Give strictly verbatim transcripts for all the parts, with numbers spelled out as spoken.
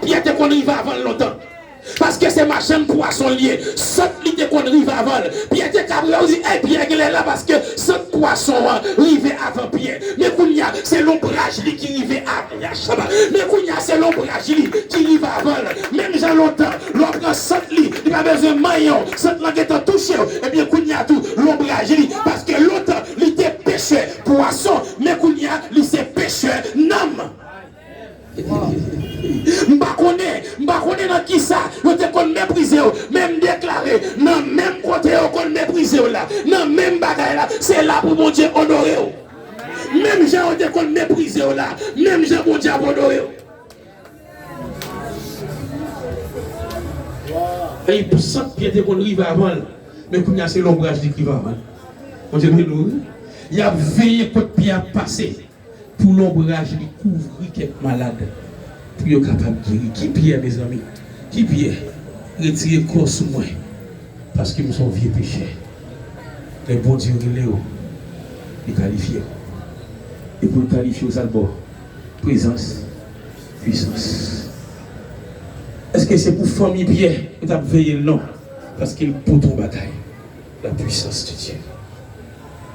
Pyè te konn rive avan l lontan. Paske se machann pwason l ye, sant li te konn rive avan l. Pyè te ka prale, ou di, "Ey, Pyè genlè la," paske sant pwason an rive avan Pyè. Men kounye a, se lonbraj li ki rive avan. Men kounye a, se lonbraj li ki rive avan l. Menm jan lontan, lè w pran sant li, li pa bezwen manyen w. Sant lan gentan touche w. Ebyen, kounye a tou, lonbraj li. Paske lontan, li te pechè pwason, men kounye a, li se pechè nanm. M pa konnen, m pa konnen nan kisa yo te konn meprize w, men m deklare, nan menm kote yo konn meprize w la, nan menm bagay la, se la pou Bondye onore w. Menm jan yo te konn meprize w la, menm jan Bondye ap onore w. Ey, sant Pyè te konn rive avan l, men kounye a se lonbraj li ki rive avan l. Bondye beni w, wi. Y ap veye kot Pyè ap pase. Pou lonbraj li kouvri kèk malad, pou yo kapab geri. Ki Pyè, mezanmi? Ki Pyè? Retire kò sou mwen, paske m se yon vye pechè. Lè Bondye rele w, li kalifye w. E pou l kalifye w, sa l ba w? Prezans, pwisans. Èske se pou fanmi Pyè yo t ap veye l? Non, paske l pote yon bagay. La puissance de Dieu.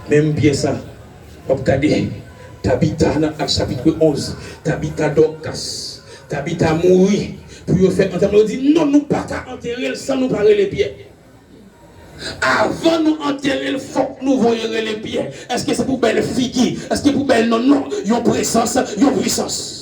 Menm Pyè sa, w ap gade Tabita nan Ak chapit onz. Tabita Dòkas. Tabita mouri. Pou yo fè antèman, yo di, "Non, nou pa ka antere l san nou pa rele Pyè." Avan nou antere l, fòk nou voye rele Pyè. Èske se pou bèl figi? Èske pou bèl non? Non, yon prezans, yon pwisans.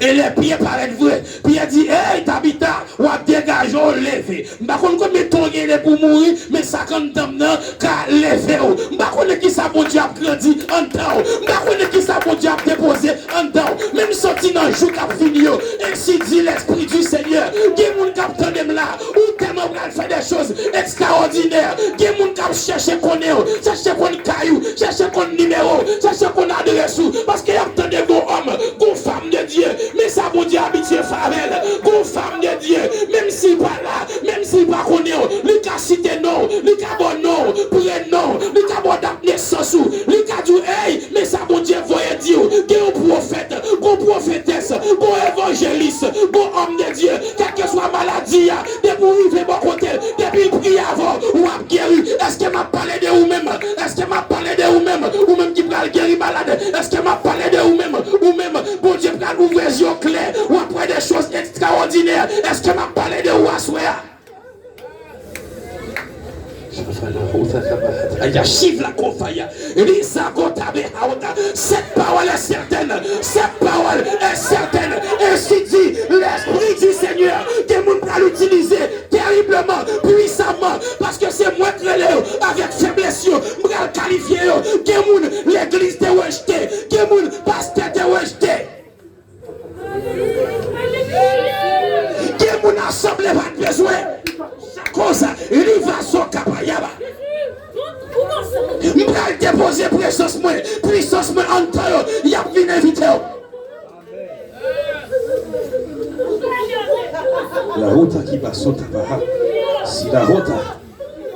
E lè Pyè parèt vre, Pyè di, "Ey, Tabita, w ap degaje w, leve." M pa konn konbyen tan w gen pou mouri, men sa k anndan m nan ka leve w. M pa konnen kisa Bondye ap grandi anndan w. M pa konnen kisa Bondye ap depoze anndan w. Men m santi nan jou k ap vini yo, ensi di Lespri di Senyè, gen moun k ap tande m la, ou tèlman pral fè de choz ekstraòdinè. Gen moun k ap chèche konnen w, chèche konn kay ou, chèche konn nimewo w, chèche konn adrès ou, paske y ap tande gon òm, gon fanm de Dye. Men sa Bondye abitye fè avè l. Gon fanm de Dye, menm si l pa la, menm si l pa konnen w, li ka site non w, li ka ba w non w, prenon w, li ka ba w dat nesans ou, li ka di w, ey, men sa Bondye voye di w. Gen yon pwofèt, gon pwofetès, gon evanjelis, gon òm de Dye, kèlkeswa maladi a, depi w rive bò kote l, depi l priye avè w, w ap geri. Èske m ap pale de ou menm? Èske m ap pale de ou menm? Ou menm ki pral geri malad. Èske m ap pale de ou menm? Ou menm, Bondye pral ouvri zye w klè. W ap wè de choz ekstraòdinè. Èske m ap pale de ou aswè a? Aya, chiv la kofaya. Rizago tabe haota. Cette parole est certaine. Cette parole est certaine. Ainsi dit l'Esprit du Seigneur. Gen moun pral itilize tèribleman, pwisaman, paske se mwen k rele yo avèk feblès yo, m pral kalifye yo. Gen moun, legliz te rejte, gen moun, pastè te rejte. Gen moun, asanble pa t bezwen. Koza, livaso kapayaba. M pral depoze prezans mwen, pwisans mwen anndan yo, y ap vin envite w. La hota ki ba sota ba ha. Si la hota.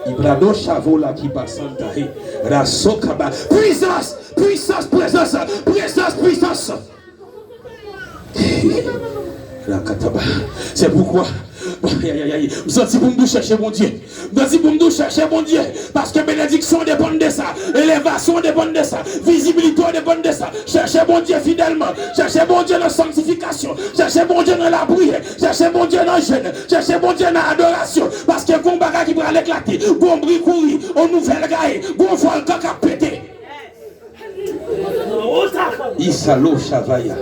Ibrado chavo la ki ba santa he. Raso kaba. Pwisans, pwisans, prezans, pwisans, pwisans. La kataba. C'est pourquoi. Ay, ay, ay, ay. M santi pou m tou chèche Bondye. M santi pou m tou chèche Bondye. Paske benediksyon depann de sa. Elevasyon depann de sa. Vizibilite w depann de sa. Chèche Bondye fidèlman. Chèche Bondye nan sanktifikasyon. Chèche Bondye nan lapriyè. Chèche Bondye nan jèn. Chèche Bondye nan adorasyon. Paske gon bagay ki pral eklate. Gon bri kouri. On nouvèl gaye. Gon vòlkan k ap pete. Isalo chavaya.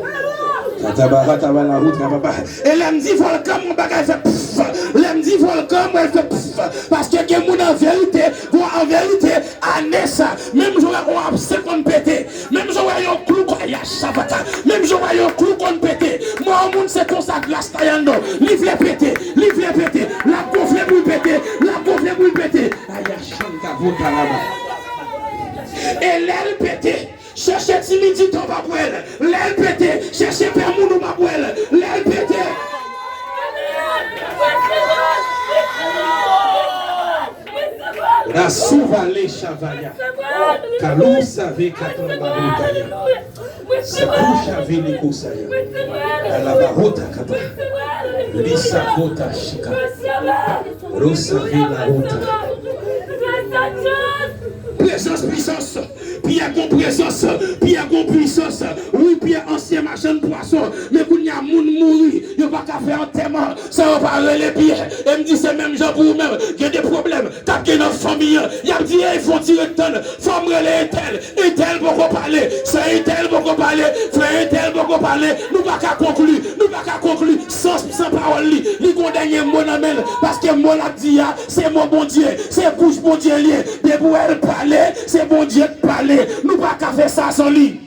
Katabaha tabala hutra baba. E lè m di vòlkan, mwen bagay fè pff. Lè m di vòlkan, mwen fè pff. Paske gen moun an verite, bon, an verite, ane sa, menm jan w wè yon abse konn pete, menm jan w wè yon klou konn, ya chavaka, menm jan w wè yon klou konn pete, mò yon moun se konsa gras la y ann non, li vle pete, li vle pete, l ap gonfle pou l pete, l ap gonfle pou l pete. Aya chanta vokalaba. E lè l pete, chèche timidite w p ap wè l. Lè l pete, chèche pè moun ou p ap wè l. Lè l pete. Rasuvale chavaya. Kalu save katon barutaya. Sakusha vele kosaya. Alabarota kata. Lisa kota shika. Rosa vela rota. Prezans, pwisans. Pyè gon prezans. Pyè gon pwisans. Wi, Pyè ansyen machann pwason. Men kounye a moun mouri. Yo pa ka fè antèman san yo pa rele Pyè. E m di se menm jan pou ou menm. Gen de pwoblèm k ap gen nan fanmi an. Y ap di, ey, fon ti ret tann. Fò m rele entèl. Entèl poko pale. Sa entèl poko pale. Frè entèl poko pale. Nou pa ka konkli. Nou pa ka konkli san, san pawòl li. Li gon dènye mo nan men l. Paske mo l ap di a, se mo Bondye. Se bouch Bondye l ye. Depi w wè l pale, se Bondye k pale. Nou pa ka fè sa san li.